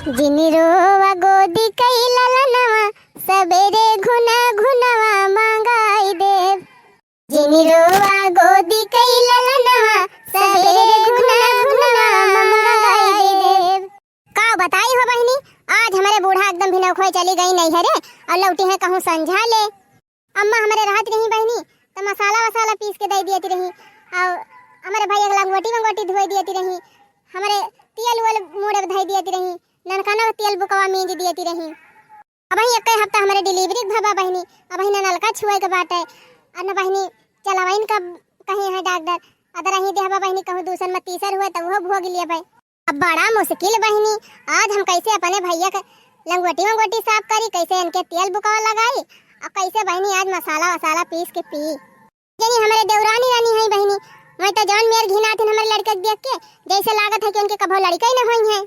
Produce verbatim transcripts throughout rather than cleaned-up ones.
जिनि रोवा गोदी कई ललनवा, सबेरे घुना घुनवा मांगाई देब। जिनि रोवा गोदी कई ललनवा, सबेरे घुना घुनवा मांगाई देब। का बताई हो बहिनी, आज हमरे बूढ़ा एकदम भिनौखोए चली गई नैहरे अउर लौटी हैं कहूँ संझा ले। अम्मा हमरे रहत रही बहिनी, त मसाला वसाला पीस के दे दियत रही, अउर हमरे भैया के लंगोटी वंगोटी धोए दियत रही, हमरे तेल उल मूड़े धई दियत रही, ननकना तेल बुकवा मींज दियत रही। अबहीं एक्के हफ्ता हमरे delivery के भवा बहिनी, अबहीं न नलका छुए के बाटे, अउर न बहिनी चलवाइन का कहीं है डॉक्टर, अदरही देहबा बहिनी कहूँ दूसर में तीसर हुए त उहो भोग लिए भाई। अब बड़ा मुश्किल बहिनी, आज हम कैसे अपने भैया के लंगोटी वंगोटी साफ करी, कैसे इनके तेल बुकावा लगाई, और कैसे बहिनी आज मसाला वसाला पीस के पी। जनी हमरे देवरानी रानी है बहिनी, मैं तो जान मेर घिनात हन हमरे लड़के के देख के, जैसे लागत है कि उनके कभो लड़का ही न होई है।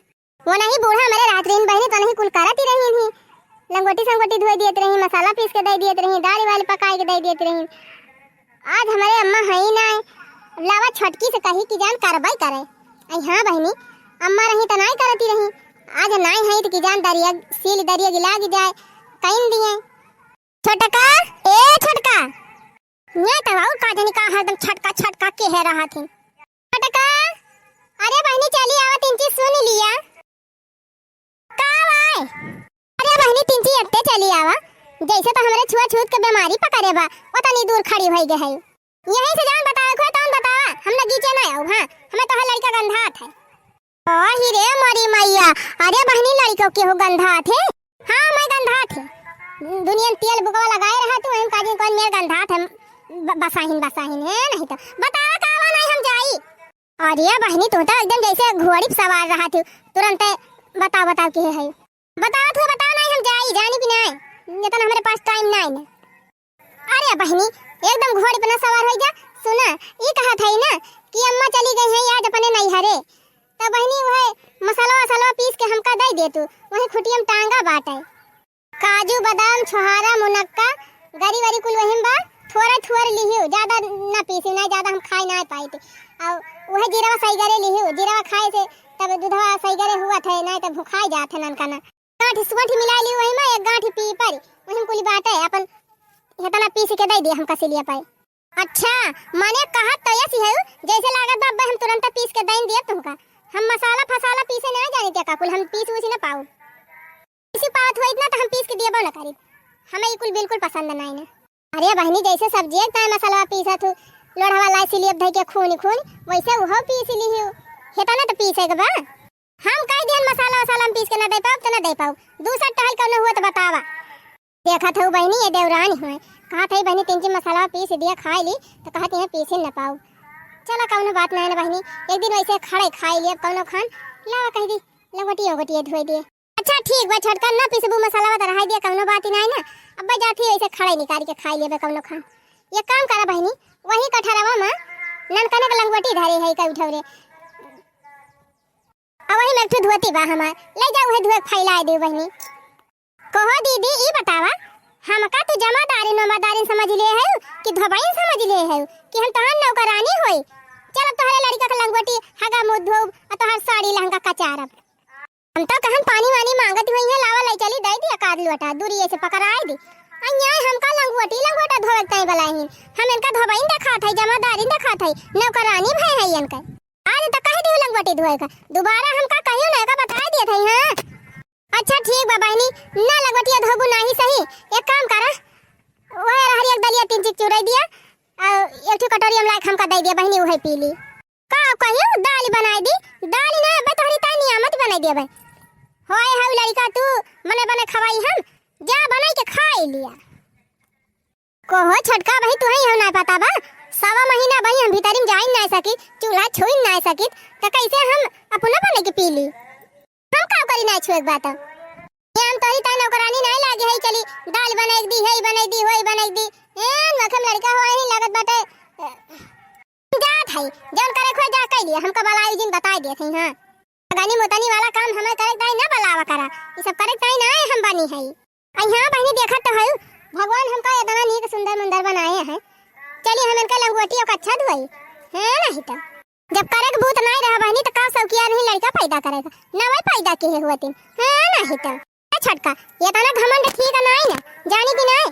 वो नहीं बूढ़ा हमरे रहत रहीन बहिनी, तो नहीं कुल करत ही रहीन ही, लंगोटी संगोटी धोए दियत रही, मसाला पीस के दे दियत रही, दाल वाल पकाए के दे दियत रही। आज हमरे अम्मा हई नाय, लावा छोटकी से कही कि जान करबई करे। आई हाँ बहिनी, अम्मा रही त नाय करती रही, आज नाय हई त कि जान दरिया, सील दरिया गिला गि जाए, कइन दिए। छोटका, ए छोटका, ये तो और का जानी का हरदम छटका छटका के है रहा थी। छोटका, अरे बहिनी चली आवा, तीन चीज सुन लिया। का वाय? अरे बहिनी, तिनची अत्ते चली आवा, जैसे तो हमरे छुआछूत के बीमारी पकड़े बा, ओतनी दूर खड़ी होई गए है। यहीं से जौन बतावे को है, तौन बतावा, हम न गीचे ना आऊ, हाँ, हमें तोहर लड़का गंधात है। ओ ही रे मोरी मैया, अरे बहिनी, लड़को केहू गंधात है? हाँ, मैं गंधात है। दुनिया में तेल बुकवा लगाए रहा तू, हम काजी कौन मेर गंधात है, ब-, बसाहिन, बसाहिन है, नहीं तो बतावा का वा, नहीं हम जाई। अरे बहिनी, तू तो एकदम जैसे घोड़ी पे सवार रहा थी, तुरंते बताओ, बताओ के है। बताओ तू, बताओ, नहीं हम जाई, जानी भी नहीं, इतना हमारे पास टाइम नहीं है। अरे बहिनी, एकदम घोड़ी पे ना सवार होई जा। सुना, ई कहत है ना कि अम्मा चली गई है आज अपने नैहरे, तो बहिनी वह मसाला वसाला पीस के हमका दे दे तू, वही खुटिया में टांगा बाटे। काजू, बादाम, छोहारा, मुनक्का, गरी वरी कुल वही में बा, थोड़ा थोड़ा लिहियो, ज्यादा ना पीसी, ना ज्यादा हम खाए ना पाई थी। और वह जीरवा सही करे लिहियो, जीरवा खाए से तब दूधवा सही करे हुआ थे, नहीं तो भुखाई जात है ननका ना। गांठी सुंठी मिला लियो वही में, एक गांठी पी पर वही में कुल बाटे, अपन हेतना पीस के दे दे हमका सिलिया पाए। अच्छा, माने कहत तो ऐसी है, जैसे लागत बा, अब्बे हम तुरंत पीस के दइन दिए तुमका। हम मसाला फसाला पीसे ना जानी ते का कुल, हम पीस उसी ना पाऊ। पीसी पावत हो इतना तो हम पीस के दिए ना करी। हमें ई कुल बिल्कुल पसंद ना है ना। अरे बहिनी, जैसे सब्जी एक ताई मसाला पीसा थू, लोढ़वा लाई सिलियप धई के खून खून, वैसे उहो पीस ली हूँ। हेता ना तो पीसे के बा। हम कह दिहन मसाला वसाला हम पीस के ना दे पाऊ, तो ना दे पाऊ। दूसर टहल कौनो हुआ तो बतावा। देखत हऊ बहिनी, ये देवरानी हुए, कहत है बहिनी, तीन चीज मसाला पीस दिया, खाए ली, तो कहत है पीसे न पाऊ। चला, कौनो बात नहीं ना बहिनी, एक दिन वैसे खड़े खाए ली, अब कौनो खान लावा कह दी, लंगोटिए उंगोटिए धोए दिए। अच्छा ठीक बा छोटका, ना पीसबू मसाला तो रहाई दिया, कौनो बात ही नहीं ना। अब जाती है वैसे खड़े निकाल के खाए लेबे कौनो खान। ये काम करा बहिनी, वही कठरवा में ननकने के लंगोटी धरे है कई उठौरे, अब वही में एक ठो धोती बा हमार, ले जाओ वही धोए के फैलाए दे बहिनी। कहो दीदी, ई बतावा, हमका तू जमादारिन ममादारिन समझ ले है कि धोबाइन समझ ले है कि हम तोहार नौकरानी होई? चल अब तोहरे लड़का के लंगोटी हगा मुँह धोब और तोहार साड़ी लहंगा कचारब। हम तो कहन पानी वानी मांगत हुई है, लावा ले चली दे दी एकाध लोटा, दूरी ऐसे पकड़ाए दी। अन्याय हमका लंगोटी लंगोटा धोवे के ताई बलाई, हम इनका धोबाइन देखात है, जमादारिन देखात है, नौकरानी भय है इनका। आज तो कह दियो लंगोटी धोए का, दोबारा हमका कहियो ना का बताए दिए थे। हाँ अच्छा ठीक बा बहिनी, ना लंगोटिया धोबू नाही सही, एक काम करा, वह रहरी एक दलिया तीन चिक चुराई दिया, और एक ठो कटोरी में लाइक हमका दे दिया बहिनी, वह पी ली। का कहियो दाल बनाए दी, दाल ना बे तोहरी ताई नियामत बनाए दिया बे। होए हऊ लड़का तू, मने बने खवाई हम, जा बनाई के खाई लिया। कोहो छोटका बही, तुहई हो ना पता बा, सवा महीना बही हम भीतरी में जाइन ना सकी, चूल्हा छुइन ना सकी, त कैसे हम अपना बने के पी ली? हम का करी ना छुए के बात। ये हम तोरी ताई नौकरानी नहीं लागे है, चली दाल बनाई दी, है बनाई दी, होई बनाई दी। ए, नखम लड़का हो ही लागत बाटे। जात है, जौन करे खोए जा कह लिए, हमका बलाई जिन बताई दिए थे, हाँ। गनी मुतनी वाला काम हमें करे ताई ना बलावा करा, ये सब करे ताई ना हम बनी है। आई हाँ बहिनी, देखत तो हऊ, भगवान हमका इतना नीक सुंदर मुंदर बनाए हैं। चली हम इनका लंगोटी और अच्छा धोई, है नहीं तो। जब करे के भूत नहीं रहा बहिनी, तो का सौकिया नहीं लड़का पैदा करेगा, नवे पैदा लड़का किहे हुवतिन। हाँ, नाहीं तो। ए छोटका, एतना घमंड ठीक नाहीं ना, जानी कि नाहीं?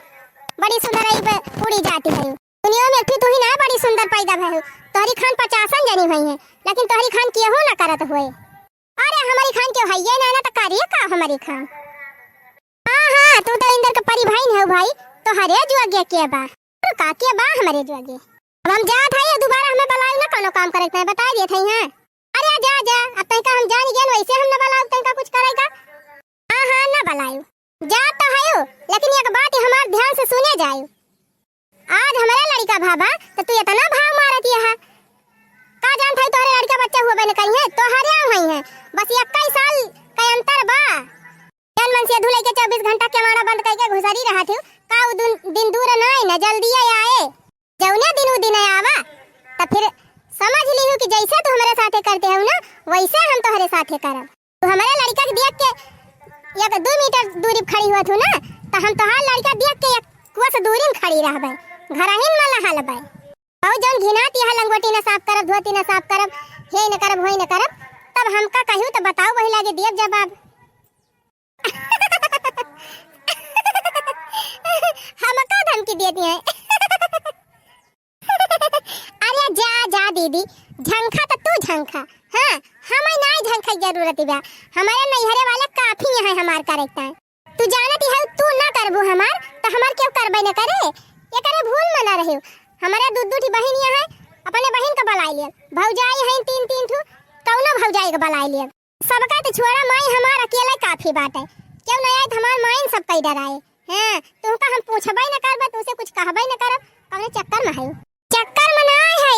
बड़ी सुंदर आई ब-, उड़ी जाती है। दुनिया में एक ठो तू ही ना बड़ी सुंदर पैदा भय हो। तोहरी खान पचासन जनी हुई है, लेकिन तोहरी खान केहू ना करत हुए। अरे हमरी खान केहू हइये ना, ना तो करिए का हमरी खान? हाँ, हाँ, तू तो इंदर के परी बहिन है भाई, तोहरे जोगे के बा? और का के बा हमरे जोगे? अब हम जात हई, दोबारा हमें बुलायु ना, कौनो काम करे के नहीं, बताइ दिए थे, हाँ। अरे जा, जा, अब तनिका हम जान गए, वैसे हम न बुलायु, तनिका कुछ करेगा। हाँ, हाँ, न बुलायु। जा तो हयु, लेकिन एक बात हमार ध्यान से सुने जायु। आज हमरे लड़का भावा, तो तू एतना भाव मारत यह। का जानत हई तोहरे लड़का बच्चा हुवै न करिहैं, तोहरे हुई हैं। बस इक्कीस साल का अंतर बा। जौन मन से धुलाई के चउबीस घंटा केवाड़ा बंद करके घुसरी रहत हऊ, का उ दुन-, दिन दूर नाई न, जल्दिए आए। जौने दिन उ दिन आवा, त फिर समझ लिहू कि जैसे तू हमरे साथे करते हऊ ना, वैसे हम तोहरे साथे करब। तू हमरे लड़का के देख के एक दू मीटर दूरी पे खड़ी हुवत हू ना, त हम तोहार लड़का देख के एक कोस दूरी में खड़ी रहबे, घरहिन में लहलबे। अउर जौन घिनात यह लंगोटी न साफ करब, धोती न साफ करब, हे न करब, होई न करब, तब हमका कहू त बताओ, वही लागे देब जवाब। हमका धमकी देती हैं। अरे जा, जा दीदी, झंखा त तू झंखा। हाँ, हमें नाई झंखा की जरूरत बा, हमारे नैहरे वाले काफी यहाँ हमार करेक्ट है। तू जानत ही है, तू ना करबू हमार, त हमार केहू करबे न करे। एकरे भूल में ना रहे। हमारे दू दू ठी बहिन यहाँ है, अपने बहिन का बुलाइ लिया। भौजाई हैं तीन तीन ठू, कौनो भौजाई का बुलाइ लिया। सबका त छोड़ा, माई हमार अकेले काफी बाटे। केहू ना आए त हमार माई सब कई डराए। हैं, तुमका हम पूछबे न करब, तुमसे कुछ कहबे न करब, कौने चक्कर में है? चक्कर में ना है,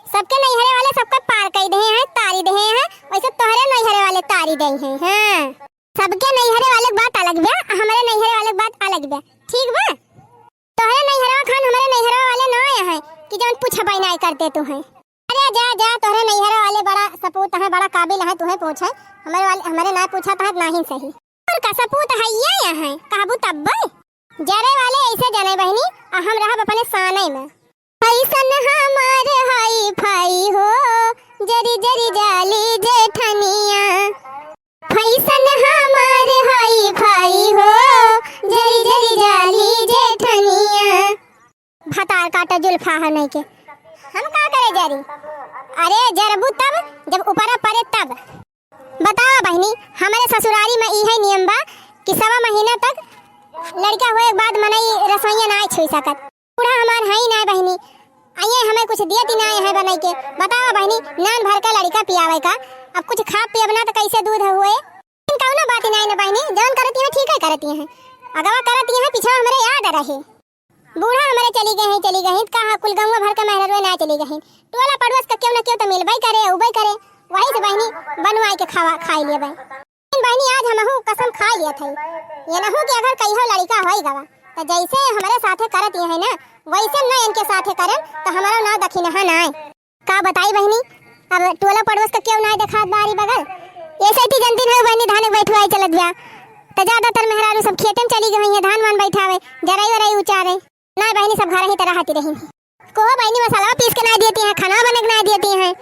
सबके नैहरे वाले सबका पार कई दे हैं, तारी दे हैं, वैसे तोहरे नैहरे वाले तारी दे हैं। हैं, सबके नैहरे वाले के बात अलग बा, हमरे नैहरे वाले के बात अलग बा, ठीक बा? तोहरे नैहरवा खान हमरे नैहरवा वाले ना आए हैं कि जौन पूछबे ना करते तू हैं। अरे जा, जा, तोहरे नैहरवा वाले बड़ा सपूत हैं, बड़ा काबिल हैं, तुहें पूछे। हमरे वाले, हमरे ना पूछा त नाहीं सही। और का सपूत है ये यहाँ, कहबू तब्बे? जरे वाले ऐसे जने बहिनी, आ हम रहब अपने साने में। फैशन हमार हाई फाई हो, जरी जरी जाली जेठनिया। फैशन हमार हाई फाई हो, जरी जरी जाली जेठनिया। भतार काटा जुल्फा है नहीं के, हम का करे जरी? अरे जरबू तब, जब ऊपर परे तब। बतावा बहिनी, हमरे ससुरारी में इहे नियम बा कि सवा महीना तक लड़का होए के बाद मनई रसोइया नाय छुई सकत। बूढ़ा हमार हई नाय बहिनी, आइए हमें कुछ दियत ही नाय है बनई के। बतावा बहिनी, नान भर का लड़का पियावे का, अब कुछ खाब पियब ना त कैसे दूध हुए? कौनो बात ही नाय ना बहिनी, जौन करती है ठीक है करती है, अगवा करती है पीछा हमरे याद रहे। बूढ़ा हमरे चली गए हैं, चली गई हैं, कहाँ कुल गौवा भर के मेहररुए ना चली गई हैं। टोला पड़ोस का केहू ना केहू तो मिलबे करे, उबे करे, वही से बहिनी बनवाए के खावा, खाई लेबे। लेकिन बहिनी आज हमहू कसम खाई लियत हई, ये नहू कि अगर कहियो लड़का होई गवा, तो जैसे हमरे साथे करत ये है ना, वैसे न इनके साथे करन, तो हमारा नाव दखिनहा ना आए। का बताई बहिनी, अब टोला पड़ोस का केहू नाय देखात बारी बगल। ऐसे ही जनती नहीं बहिनी, धान के बैठवाई चलत बा, त ज्यादातर मेहरारू सब खेते में चली गई हैं, धान वान बैठावे, जराई वराई उचारे। नाय बहिनी, सब घर ही तरह हाथी रही। कोहो बहिनी मसाला पीस के नाय देती हैं, खाना बने के नाय देती हैं।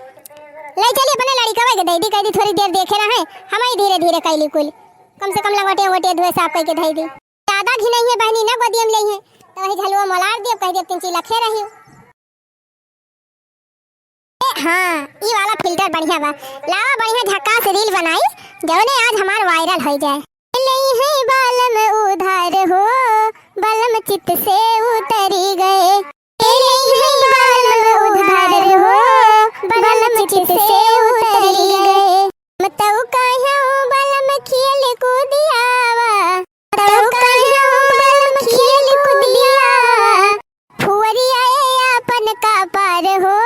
ले चली अपने लड़िकवा के दे दी, कह दी थोड़ी देर देखे रहे, हम ही धीरे धीरे कैली कुल। कम से कम लंगोटिया वोटिया धोए साफ करके धई दी। ज्यादा घिनई है बहिनी, ना गोदिया में ले है, तो वही झलुआ मोलार दियो, कह दियो तीन चीज लखे रही। ए, हाँ, ई वाला फिल्टर बढ़िया बा। लावा बढ़िया झकास रील बनाई, जौने आज हमार वायरल होई जाए। लेई है बालम उधार हो, बालम चित से उतरी गए। लेई है बालम उधार हो, बालम चित से उतरी गए। मतऊ कहो बालम खेल कूदियावा, तऊ कहो बालम खेल कूदियावा। फुअरिया ए आपन का पार हो,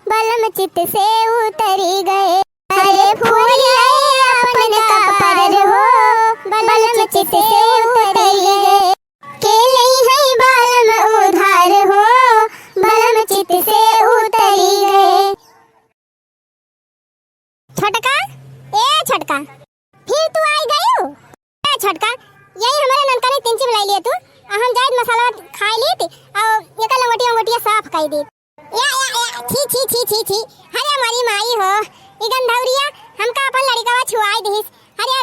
बलम चित से उतरी गए। अरे फुअरिया ए आपन का पार हो, बलम चित से उतरी गए। के लई है बलम उधार हो, बलम चित से उतरी गए। छोटका, ए छोटका, फिर तू आई गयू? ए छोटका, यही हमारे ननकने तिनची बुलाई लिए तू, आ हम जाइत मसाला खाई लीत, आ एकर लंगोटिया उंगोटिया साफ कई दीत। या, या, या, छी, छी, छी, छी, छी। अरे हमारी माई हो, ई गंधौरिया हमका अपन लड़िकवा छुआई दिहिस। अरे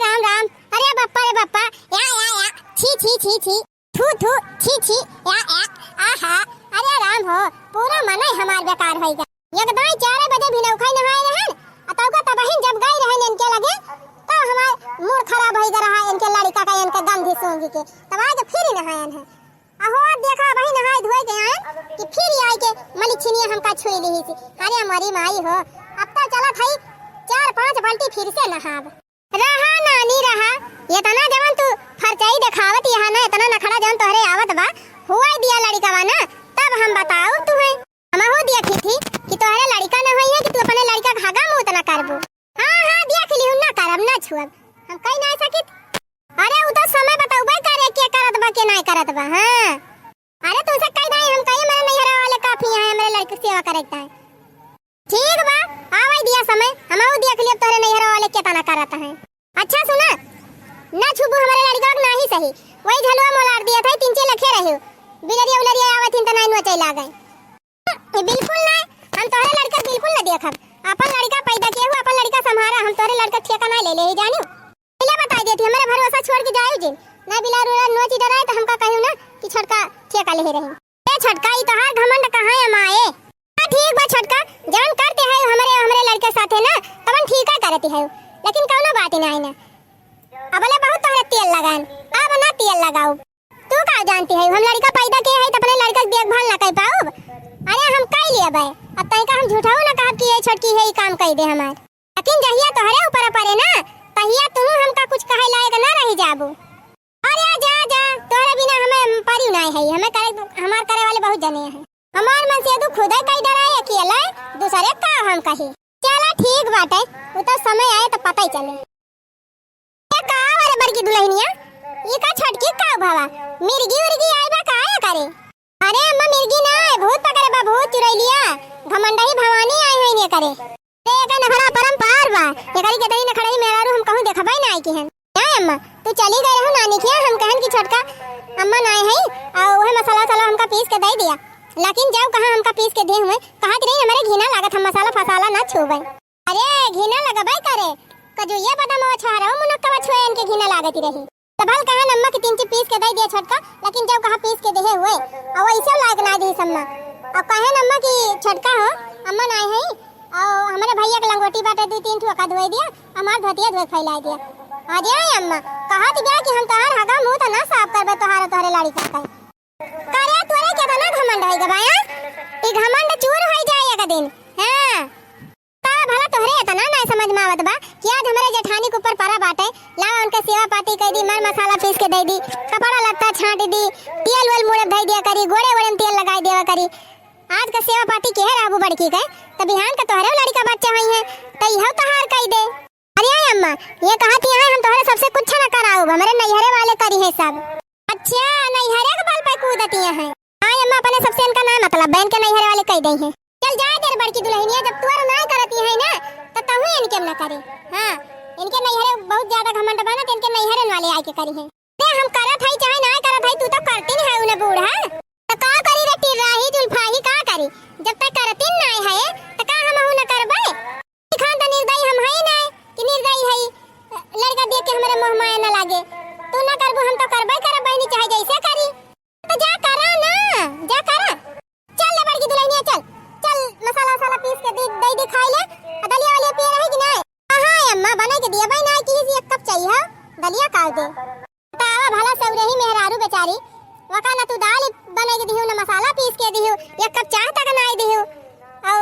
होई ग रहा इनके लड़िका का, इनके गंधी सूंघी के, तब आए के फिर ही नहायन है। अहो, अब देखा, अबही नहाए धोए के आयन कि फिर ही आए के मलिछिनिया हमका छुई लिहिस। अरे मोरी माई हो, अब तो चलत हई चार पाँच बाल्टी फिर से नहाब। रहा नानी रहा, एतना जवन तू फरचई देखावत यहाँ ना, एतना नखड़ा जवन तोहरे आवत बा, हुआई दिया लड़िकवा ना, तब हम बताउब तुहैं। हमहू देखी थी कि तोहरे लड़िका न होई है कि तू अपने लड़िका के हगा मूत न करबू। हाँ, हाँ, देख लिहू, न करब, न छुअब। हम कई नाय सकित। अरे, उ तो समय बतउबे करे के करत बा, के नाय करत बा, हाँ। अरे, तुमसे कह दाई, हम कही, हमरे नैहरा वाले काफी हैं, हमरे लड़िका के सेवा करे के ताई। ठीक बा, आवे दिया समय, हमहू देख लियब तोहरे नैहरा वाले केतना करत हैं। अच्छा सुना, न छुबू हमरे लड़िका के नाही सही, वही झलुआ मोलार दिया था, तीन चार लखे रहे, बिलरिया उलरिया आवत हिन त नाई नोचै लागै। ए, बिल्कुल नाय, हम तोहरे लड़िका बिल्कुल न देखब। अपन लड़िका पैदा किए हुआ, अपन लड़िका संभारा, हम तोहरे लड़िका ठेका नाय ले ले ही जानियो। पहले बताई देती, हमरे भरोसा छोड़ के जायु जिन। ना बिलार उलार नोची डराए त हमका कहियो ना कि छोटका ठेका ले रही। ए छोटका, ई तोहार घमंड कहाँ है माए? हाँ, ठीक बा छोटका, जवन करते है हमरे, हमरे लड़िका साथे ना, तवन ठीका करती है, लेकिन कौनो बात ही नाय ना। अबले बहुत तोहरे तेल लगान, अब ना तेल लगाऊ। तू का जानती है, हम लड़िका पैदा किए है त अपने लड़िका के देखभाल ना कर पाउब? अरे हम कई लेबे, अब तनिका हम झूठाऊ ना कहब कि ये छोटकी है, ई काम कई दे हमार। लेकिन जहिया तोहरे ऊपर परे ना, तहिया तू हमका कुछ कहे लायक ना रही जाबू। अरे जा, जा, तोहरे बिना हमें परी नाय है, हमें करे, हमार करे वाले बहुत जने हैं। हमार मन से तू खुदे कई डराए अकेले, दूसरे का हम कही। चला ठीक बाटे, उ तो समय आए त पता ही चले। ए, का हो रे बड़की दुलहिनिया? ई का छोटकी का भवा? मिर्गी उर्गी आइल बा का एकरे? अरे अम्मा, मिर्गी ना है, भूत पकड़े बा, भूत चुरैलिया। घमंडही भवानी आई है एकरे। अरे, एकर नखड़ा परम्पार बा। एकरी के दही नखड़ही मेहरारू हम कहूँ देखबे ना आई की हन। ए अम्मा, तू चली गई रहू नानी के यहाँ, हम कहन कि छोटका अम्मा ना है, और वह मसाला वसाला हमका पीस के दे दिया। लेकिन जाओ कहाँ हमका पीस के दे हुए, कहा कि नहीं, हमारे घिना लागत, हम मसाला फसाला ना छूबे। अरे, घिना लगबै करे, कजू ये बदाम छुआ रहो, मुनक्का छुए इनके घिना लागती रही। तब भल कहन अम्मा कि तीन चीज पीस के दे दिया छोटका, लेकिन जब कहा पीस के देहे हुए, और वैसे लायक ना दी अम्मा। और कहन अम्मा कि छोटका हो, अम्मा ना है, और हमारे भैया के लंगोटी बाटे दो तीन ठो, ओका धोए दिया, हमार धोतिया धोए फैला दिया। आ जाए अम्मा, कहा थी कि हम तोहार हगा मुंह तो ना साफ करबे, तोहार तोहरे लाड़ी का। करे तोरे केतना घमंड होई गवा, हाँ? ई घमंड चूर होई जाए एक दिन। हाँ। का भला तोहरे एतना नाय समझ में आवत बा कि आज हमरे जेठानी के ऊपर परा बाटे, लावा उनके सेवा पाती कई दी, मर मसाला पीस के दे दी, कपड़ा लत्ता छांट दी, तेल वेल मुड़े धई दिया करी, गोड़े वोड़े में तेल लगाई देवा करी। आज का सेवा पाती केहे रहबू बड़की के, त बिहान का तोहरे लड़िका बच्चा होई है, त इहो तोहार कई दे। अरे अम्मा, ये कहा थी हैं, हम तोहरे सबसे कुछ ना कराउब, हमरे नैहरे वाले करी है सब। अच्छा, नैहरे के बल पे कूदती हैं। हाँ अम्मा, अपने सबसे इनका ना मतलब, बहन के नैहरे वाले कह दई हैं। चल जाए दे रे बड़की दुलहिनिया, जब तोर ना करती है ना, तो तहू इनके ना करे। हाँ, इनके नैहरे बहुत ज्यादा घमंड बा ना, तो इनके नैहरे वाले आके करी हैं। अरे हम करत हई चाहे ना करत हई, तू तो करती नहीं है उन्हें बूढ़ा। तो का करी रे टिर्राही जुल्फाही, का करी? जब तक करती नहीं है, तो का हम ना करबे? खान त निर्दयी हम हई ना कि निर्दयी हई, लड़का देख के हमरे मोह माया न लागे। तू ना करबू, हम तो करबे करब बहिनी, चाहे जैसे करी। तो जा करा ना, जा करा। चल ले बड़की दुलहिनिया, चल, चल मसाला वसाला पीस के दे, दे, दे खाई ले। आ दलिया वलिया पिए रही कि ना? हाँ अम्मा, बना के दिया भाई ना, कि एक कप चाहिए, हाँ? दलिया काल दे। बतावा भला सौरही मेहरारू बेचारी, वका ना तू दाल बनाई के दिहू, ना मसाला पीस के दिहू, एक कप चाह तक नाई दिहू। और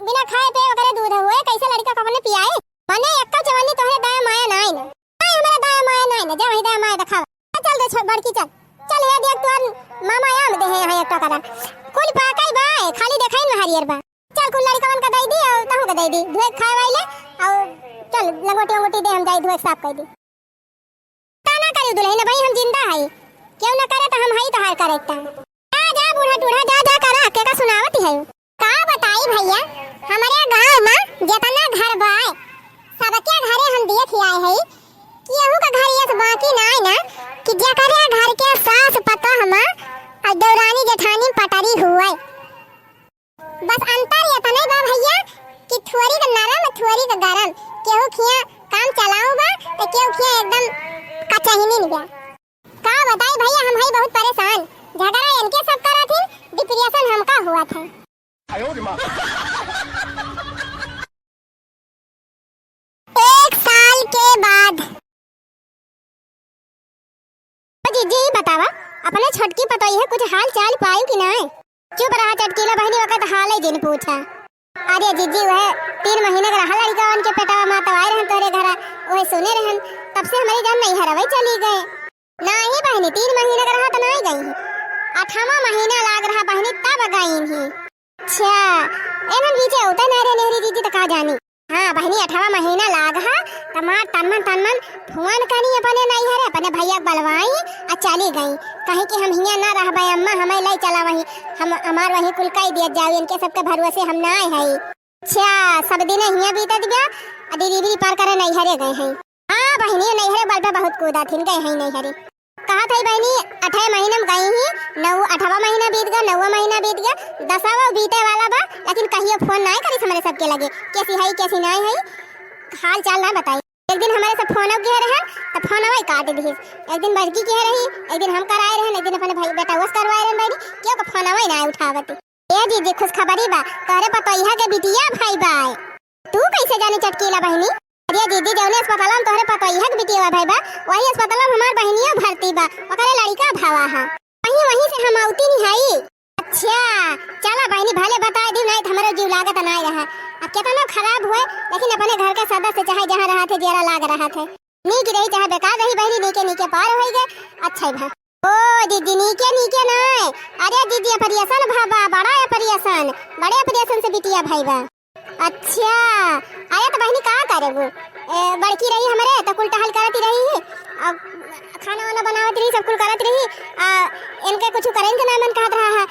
बिना खाए पे ओकरे दूध हुए, कैसे लड़का को अपने पियाए? मने एक कप जवानी तोहरे दाया माया नाई ना। नाई हमरा दाया माया नाई ना, जा वही दाया माया दिखावा। चल रे छो-, बड़की चल। चल हे देख तोर मामा आम दे है यहाँ एक टोकरा। कुल पाकल बा, खाली देखाई में हरियर बा। चल कुल लड़कवन का दई दी और तहू का दई दी। धोए खाए वाले और चल लंगोटी वंगोटी दे हम जाई धोए साफ कर दी। ता ना करी दुलहिन, भाई हम जिंदा हई, केहू ना करे तो हम हई तोहार करे ता। जा, जा बूढ़ा टूढ़ा, जा, जा करा, के का सुनावत है? का बताई भैया, हमरे गांव में जितना घर बाय, सबके घरे हम देख आए हई, केहू का घर ऐस बाकी नाय ना कि जेकरे घर के सास पतोह में और देवरानी जेठानी पटरी हुए। बस अंतर एतने बा भैया कि थोड़ी क नरम, थोड़ी क गरम। केहू खिया काम चलाऊ बा, तो केहू खिया एकदम कचहिनी बा। का बताई भैया, हम हई बहुत परेशान। झगड़ा इनके सब करत ही, depression हमका हुआ था। एक साल के बाद। छोटकी पतोहिया कुछ हाल चाल पायू कि नाय? चुप रहा चटकीला बहिनी, ओकर त हाल ही जिन पूछा। अरे जिज्जी, वह तीन महीना के रहा लड़िका उनके पेटवा मा, तब आए रहन तोहरे घरा, वह सुने रहन, तब से हमरी जान नैहरवे चली गए। नाही बहिनी, तीन महीना के रहा त नाही गई ही, अठवा महीना लाग रहा बहिनी तब गई ही। अच्छा, एनन बीचे होते ना रे नेहरी जिज्जी त का जानी। हाँ बहिनी, अठवा महीना लाग हा, त मार तनमन तनमन फोन करी अपने नैहरे, अपने भैया के बलवाई आ चली गई। कहीं कि हम हियाँ ना रहबे अम्मा, हमें ले चला वहीं, हम, हमार वहीं कुल कई दिया जाओ, इनके सबके भरोसे हम ना आए हई। अच्छा, सब दिन हियाँ बीतत गया, आ delivery पार करे नैहरे गए हैं। हाँ बहिनी, नैहरे बल पे बहुत कूदा थिन, गए हैं नैहरे। कहा था बहिनी, अठे महीना में गई ही, नौ, अठवा महीना बीत गया, नौवा महीना बीत गया, दसवा बीते वाला बा, लेकिन कहियो फोन नाय करी हमरे सबके लगे, कैसी है, कैसी नाय है, हाल चाल ना बताई। एक दिन हमरे सब फोन किहे रहन, त फोन वही काट दिहिस। एक दिन बड़की किहे रही, एक दिन हम कराए रहन, एक दिन अपने भाई बेटा वस करवाए रहन बहिनी, क्यों का फोन वही ना उठावत। ए दीदी, खुशखबरी बा, तोहरे पतोहिया के बिटिया भाई बा। तू कैसे जानी चटकीला बहिनी? अरे दीदी, जौने अस्पताल में तोहरे पतोहिया के बिटिया भाई बा, वही अस्पताल में हमार बहिनियो भर्ती बा, ओकरे लड़िका भवा हा। वहीं, वहीं से हम अउती नहीं हई। अच्छा, चला बहिनी, भले बताए दी, नहीं त हमरो जीव लागत नाय रहा। अब केतनो खराब हुए, लेकिन अपने घर के सदस्य चाहे जहाँ रहत है, जियरा लाग रहत है। नीक रही चाहे बेकार रही बहिनी, नीके नीके पार होई गए, अच्छा ही भा। ओ दीदी, नीके नीके नाय, अरे दीदी, operation भा बा, बड़ा operation, बड़े operation से बिटिया भाई बा। अच्छा, अरे त बहिनी का करे वो? ए, बड़की रही हमरे, त कुल टहल करत ही रही, आ खाना वाना बनावत रही, सब कुल करत रही, आ इनके कुछ करे के ना मन कहत रहा है,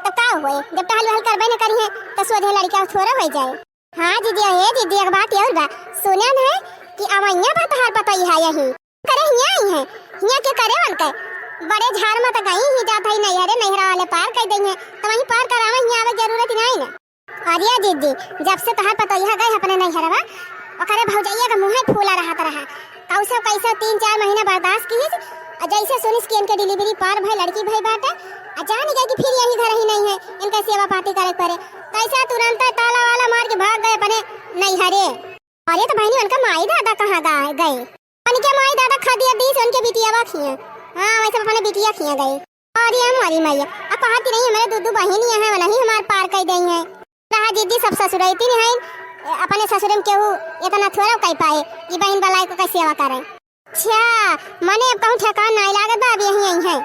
त का हुए? जब टहल वहल करबे न करी है, त सोझे लड़िका छोरा हो जाए। हाँ दीदी, हे दीदी, एक बात और बा, सुने न है कि अवैया बा तहार पतोहिया यही करे हियाँ आई है, हियाँ के करे उनके बड़े झाड़ में त गई ही जात है नैहरे, नैहरा वाले पार कर देंगे, त वहीं पार करावे, हियाँ आवे जरूरत नहीं ना। अरे दीदी, जब से तहार पतोहिया गए अपने नैहरवा, ओकरे भौजैया के मुँहे फूला रहत रहा। कौसे कैसे तीन चार महीना बर्दाश्त कीस, आ जैसे सुनिस कि इनके delivery पार भई, लड़की भई बाटे, आ जान गए कि फिर यही घर ही नहीं है, इनका सेवा पाती करे के पड़े। कैसे तुरंत ताला वाला मार के भाग गए अपने नैहरे। अरे त बहिनी, उनका माई दादा कहाँ गा-, गए? उनके माई दादा खदिया दीस, उनके बिटियावा खिए। हाँ, वैसे अपने बिटिया खिए गए। अरे हमारी मैया, अब कहती नहीं, हमारे दू दू बहिन ये हैं, वो नहीं हमार पार कर देई हैं। रहा दीदी, सब ससुरैती नहीं है, अपने ससुर में केहू इतना थोड़ा कर पाए कि बहन बलाई को कैसे सेवा करें। अच्छा, मने अब कहूँ ठेकान नहीं लागत बा, अब यहीं आई है।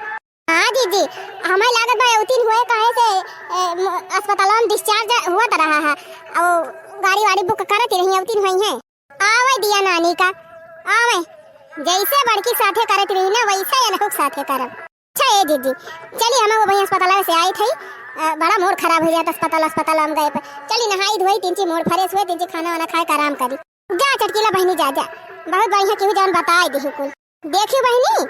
हाँ दीदी, हमें लागत बा उतिन हुए, काहे से, ए, म-, अस्पताल में discharge हुआ त रहा है, और गाड़ी वाड़ी book करत ही रही, उतिन हुई है। आवे दिया नानी का, आवे। जैसे बड़की साथे करत रही ना, वैसे एनहू के साथे करब। अच्छा ए दीदी, चली, हम वो वहीं अस्पताल से आई थी, अ, बड़ा mood खराब हो जाता अस्पताल, अस्पताल हम गए पे। चली, नहाई धोई, तिनची mood fresh हुए, तिनची खाना वाना खाए के आराम करी। जा चटकीला बहिनी, जा, जा, बहुत बढ़िया केहू जौन बताए दिही कुल। देखी बहिनी,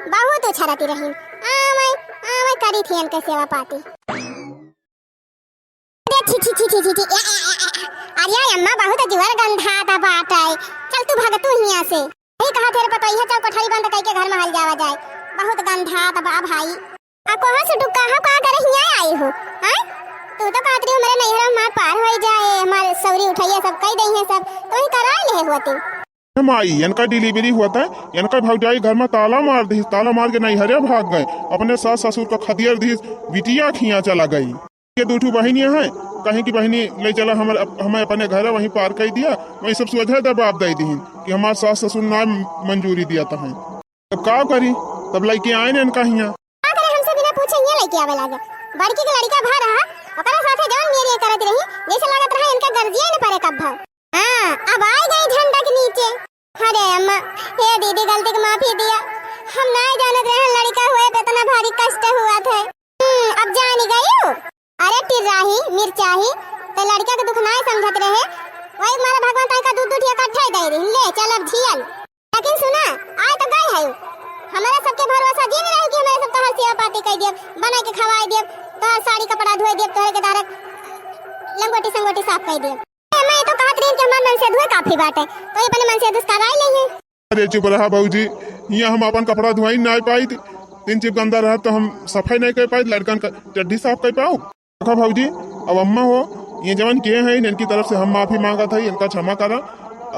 बहुत उछरती रही, आवे, आवे करी थी इनके सेवा पाती। अरे छी, छी, छी, छी, छी, छी, ए, ए, ए, ए, अरे अम्मा, बहुत जोर गंधात बाटे। चल तू भाग तू हियाँ से। यही कहा तेरे पतोहिया, चल कोठरी बंद करके घर में हल जावा जाए। बहुत गंधात बा भाई। आ कहाँ से तू कहाँ, कहाँ करे हियाँ आई हो? हैं? तू तो कहत रही हमारे नैहर में हमार पार होई जाए, हमारे सौरी उठैया सब कह दई है सब, तो ही करा ले होती। माई, इनका delivery हुआ था, इनका भौजाई घर में ताला मार दिस, ताला मार के नैहरे भाग गए, अपने सास ससुर का खदियर दिस, बिटिया खिया चला गई। ये दू ठू बहिनी हैं, कहीं की बहिनी ले चला हमर-, अप-, हमें अपने घर वहीं पार कर दिया, वहीं सब सोझा जवाब दे दिहिन कि हमार सास ससुर ना मंजूरी दिया था। तब का करी, तब लइके आए ने इनका हियाँ। का करे, हमसे बिना पूछे हियाँ लइके आवे लागे। बड़की के लड़िका भा रहा, ओकरा साथे जौन मेरी करत रही, जैसे लागत रहा इनका गर्जिया न परे कब भा। हाँ, अब आ गई झंडा के नीचे। अरे अम्मा, हे दीदी, गलती के माफी दिया। हम नाय जानत रहे लड़िका हुए पे इतना भारी कष्ट हुआ था। हम्म, अब जानी गई हो। अरे टिर्राही, मिर्चाही, ते लड़िका के दुख नाय समझत रहे। वही मारे भगवान ताई का दूध दूध इकट्ठा ही दे रही। ले, चल अब झियल। लेकिन सुना, आए तो गए है। हमारे सबके भरोसा जिन रहे कि हमारे सब तोहर सेवा पाती कर दियब, बना के खवाए दियब, तोहर साड़ी कपड़ा धोए दियब, तोहरे के दारक लंगोटी संगोटी साफ कर दियब। ए, मैं तो कहत रही कि हमार मनसेधुए काफी बाटे, तो ये अपने मनसेधु से कराई लेइहे। अरे चुप रहा भौजी, हियाँ हम अपन कपड़ा धुआई नाय पाइत, तीन चिप गंदा रहत तो हम सफाई नहीं कर पाइत, लड़कन का चड्ढी साफ कर पाओ। देखा भौजी, अब अम्मा हो, ये जवन के हैं, इनकी तरफ से हम माफी मांगत है, इनका क्षमा करा,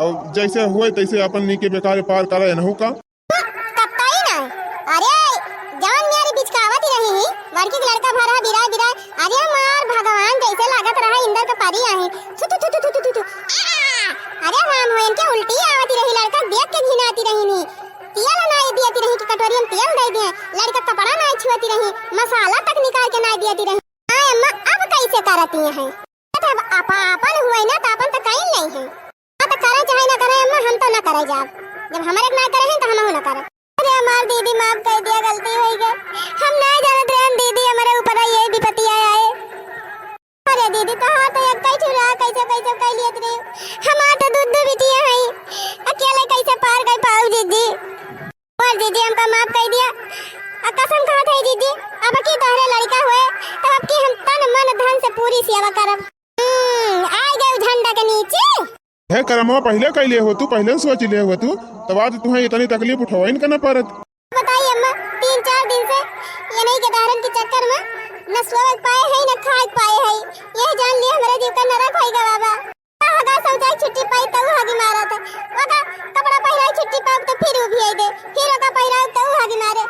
और जैसे हुए तैसे अपन नीके बेकार पार करा, इनहू का। कत्तई ना। अरे, जवन मेरी बिचकावत लड़की के लड़का भरा बिराय बिराय। अरे मार भगवान, जैसे लागत रहा इंदर के परी आही। थु, थु, थु। आ! अरे राम हो, इनके उल्टी आवती रही, लड़का देख के घिनाती रही नी। तेल नाई दियती रही कि कटोरी में तेल दे दिए, लड़का कपड़ा नाई छुअती रही, मसाला तक निकाल के नाई दियती रही। हाँ अम्मा, अब कैसे करती हैं? अब आपा आपन हुए ना, तो आपन तो कहीं नहीं है। हाँ, तो करे चाहे ना करे अम्मा, हम तो ना करे जाब। जब हमारे ना करे हैं, तो हम ना करब। अरे हमार दीदी, माफ कर दिया, गलती हो गई। हम ना जानत रहे दीदी, हमारे ऊपर ये विपत्ति आया है। अरे दीदी, तोहार तो एक ही ठुरा, कैसे कैसे कर लियत रहे। हमार तो दू दू बिटिया हैं, अकेले कैसे पार कर पाऊ दीदी? और दीदी, हमका माफ कर दिया। आ कसम खात है दीदी, अब की तोहरे लड़का हुए, तब अब की हम तन मन धन से पूरी सेवा करब। हम्म, आ गए झंडा के नीचे। हे करमवा पहिले कैले हो तू, पहिले सोच ले हो तू, तब आज तुहें इतनी तकलीफ उठवाइन के न परत। बताई अम्मा, तीन चार दिन से ये नहीं के दहरन के चक्कर में न सोए पाए है, न खाए पाए है। ये जान लिए हमारे जीव का नरक होई गवा बा। हगा शौचाई छुट्टी पाई तऊ हगी मारत है। ओका कपड़ा पहिराई छुट्टी पाऊ तो फिर उभियाई दे, फिर ओका पहिराऊ तऊ हगी मारे।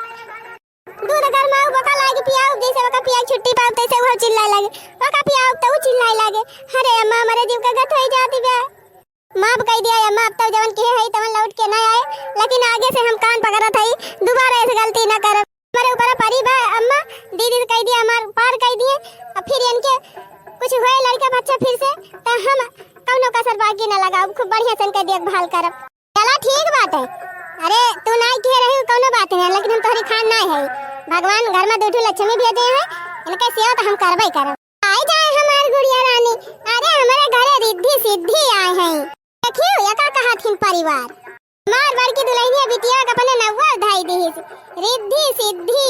दूध गरमाऊ ओका लागी पियाऊ, जैसे ओका पियाई छुट्टी पाऊ तैसे वो चिल्लाए लागे। ओका पियाऊ तऊ चिल्लाए लागे। अरे अम्मा, हमारे जीव का गत होई जाती बे। माफ कई दिया अम्मा, अब तक जवन किहे हई तवन लौट के ना आए, लेकिन आगे से हम कान पकड़त हई, दोबारा ऐसे गलती ना करब। हमारे ऊपर परी बा अम्मा, दीदी से कह दिया हमार पार कह दिए, अब फिर इनके कुछ हुए लड़का बच्चा फिर से, तो हम कौनो कसर बाकी ना लगाओ, खूब बढ़िया से इनके देखभाल करब। चला ठीक बात है। अरे तू ना किहे रही कौनो बात नहीं, लेकिन हम तोहरी खान ना है, भगवान घर में दू ठो लक्ष्मी भेजे हैं, इनके सेवा तो हम करबे करब। आई जाए हमार गुड़िया रानी, अरे हमारे घरे रिद्धि सिद्धि आए हैं। देखियो, एका कहत हिन परिवार। हमार बड़की दुल्हनिया बिटिया के अपने नौआ धाई दिहिस। रिद्धि सिद्धि।